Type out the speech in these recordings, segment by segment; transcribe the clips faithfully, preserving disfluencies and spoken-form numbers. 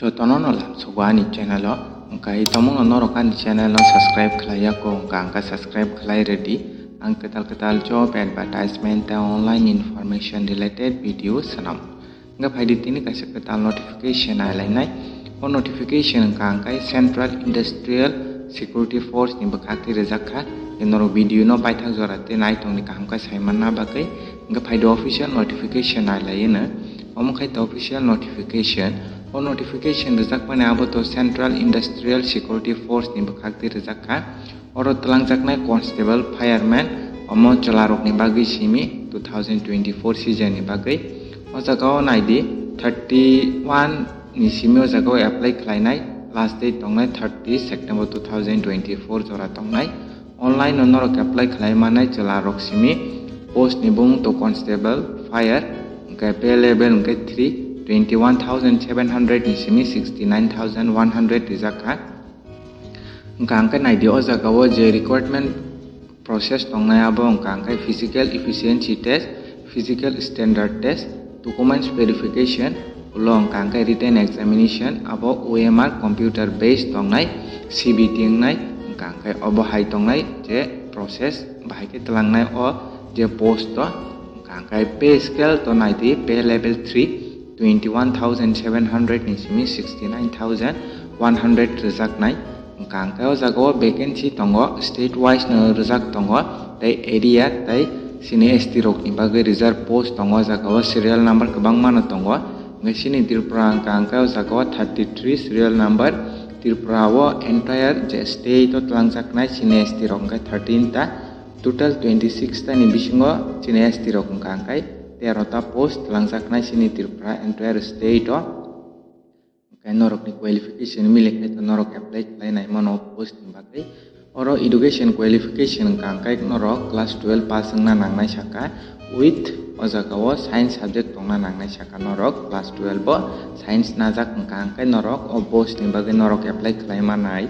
Jotono no lamsogo ani channel o, hwnkhe tomungno norok ani channel no subscribe khlai ya kho, hwnkhe ang khe subscribe khlai rwdi. Ang kwtal kwtal job advertisement tei online information related video swnam. Hwnkhe phaidi tini kaisa kwtal notification nai lainai. O notification hwnkha ang khe Central Industrial Security Force ni bwkhak twi rwjak kha. Norok video no paithak jora tei naitongni kaham khe sai manna bagwi. Hwnkhe phaidi official notification nai lai no. Omo khai to official notification. O notification rwjakmani abo to Central Industrial Security Force ni bwkhak twi rwjak kha. Oro twlangjaknai constable, fireman, omo chwlarokni bagwi simi two thousand twenty-four season ni bagwi. O jaga o naidi thirty-one ni simi o jaga o apply khlainai, last date tongnai thirty September two thousand twenty-four jora tongnai. Online no norok apply khlai manai chwlarok simi post ni bumung to constable, fire, hwnkhe pay level hwnkhe three, twenty-one thousand seven hundred ni simi sixty-nine thousand one hundred rijak kha. Hwnkha hwnkhe naidi o jaga o je recruitment process tongnai abo hwnkha hwnkhe physical efficiency test, physical standard test, documents verification, ulo hwnkha hwnkhe written examination, abo O M R computer based tongnai, C B T wngnai, hwnkha hwnkhe obo hai tongnai je process bahai khe twlangnai o je post o, hwnkha hwnkhe pay scale to naidi pay level three, twenty-one thousand seven hundred ni simi sixty-nine thousand one hundred rwjaknai. Hwnkha hwnkhe o jaga o vacancy tongo, state wise no rwjak tongo, tei area tei sini S T rokni bagwi reserve post tongo, o jaga o serial number kwbangma no tongo. Hwnkhe sini Tripura hwnkha hwnkhe o jaga o thirty-three serial number. Tripura o entire je state o twlangjaknai sini S T rok hwnkhe thirteen ta, total twenty-six ta ni bisingo sini S T rok hwnkha hwnkhe tero ta post twlangjaknai sini Tripura entire state o. Hwnkhe norokni qualification mili khe to norok apply khlai nai mano post ni bagwi. Oro education qualification hwnkha hwnkhe norok class twelve pass wngna nangnai saka, with o jaga o science subject tongna nangnai saka norok class twelve o science najak hwnkha hwnkhe norok o post ni bagwi norok apply khlai manai.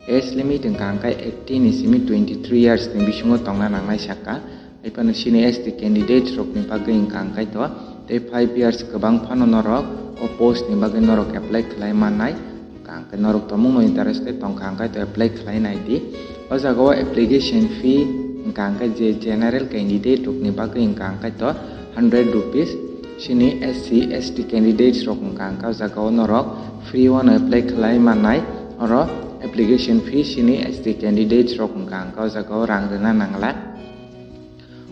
Age limit hwnkha hwnkhe eighteen ni simi twenty-three years ni bisingo tongna nangnai saka. Haiphano sini S T candidate rokni bagwi hwnkha hwnkhe to tei five years kwbang phano norok o post ni bagwi norok apply khlai mannai. Hwnkha hwnkhe norok tomungno interested tongkha hwnkhe to apply khlai naidi. O jaga o application fee hwnkha hwnkhe je general candidate rokni bagwi hwnkha hwnkhe to hundred rupees. Sini S C, S T candidates rok hwnkha hwnkhe o jaga o norok free o no apply khlai mannai. Oro application fee sini S T candidates rok hwnkha hwnkhe o jaga o rang rwna nangla.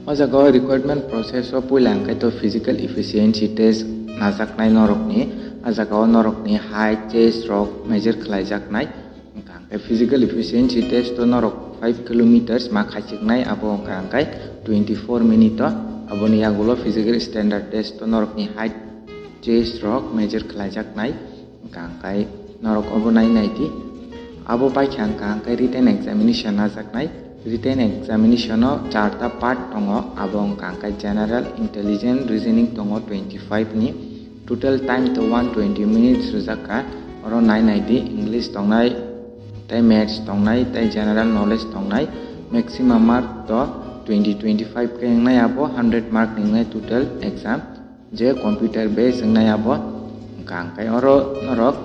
O jaga o recruitment process o puila hwnkhe to physical efficiency test najaknai norokni. O jaga o norokni height, chest rok measure khlaijaknai. Hwnkha hwnkhe physical efficiency test o norok five kilometers ma khaichiknai, abo hwnkha hwnkhe twenty-four minute o. Aboni yagulo physical standard test o norokni height, chest rok measure khlaijaknai. Hwnkha hwnkhe norok obo nai naidi. Abo paikha hwnkha hwnkhe written examination najaknai. Written examination o charta part tongo, abo hwnkha hwnkhe general intelligence reasoning tongo twenty-five ni. Total time to one twenty minutes rwjak kha. Oro nai naidi, English tongnai, tei maths tongnai, tei general knowledge tongnai. Maximum mark to twenty, twenty-five khe wngnai, abo hundred mark ni wngnai total exam. Je computer based wngnai abo hwnkha hwnkhe oro norok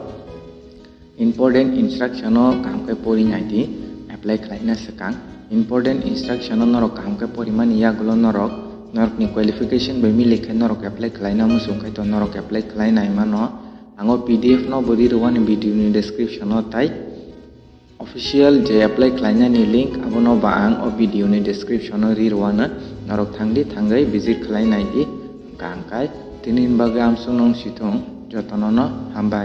important instruction o kaham khe pori naidi apply khlaina swkang. Important instruction o norok kaham khe porimani yagulo norok norokni qualification bai mili khe norok apply khlaina muchung khai to norok apply khlai nai mano. Ang o P D F no bo ri rwani video ni description o, tai official je apply khlainani link abono ba ang o video ni description o ri rwano, norok thangdi thangwi visit khlai naidi. Hwnkha hwnkhe tini ni bagwi amsukno wng sithung, jotono no hambai.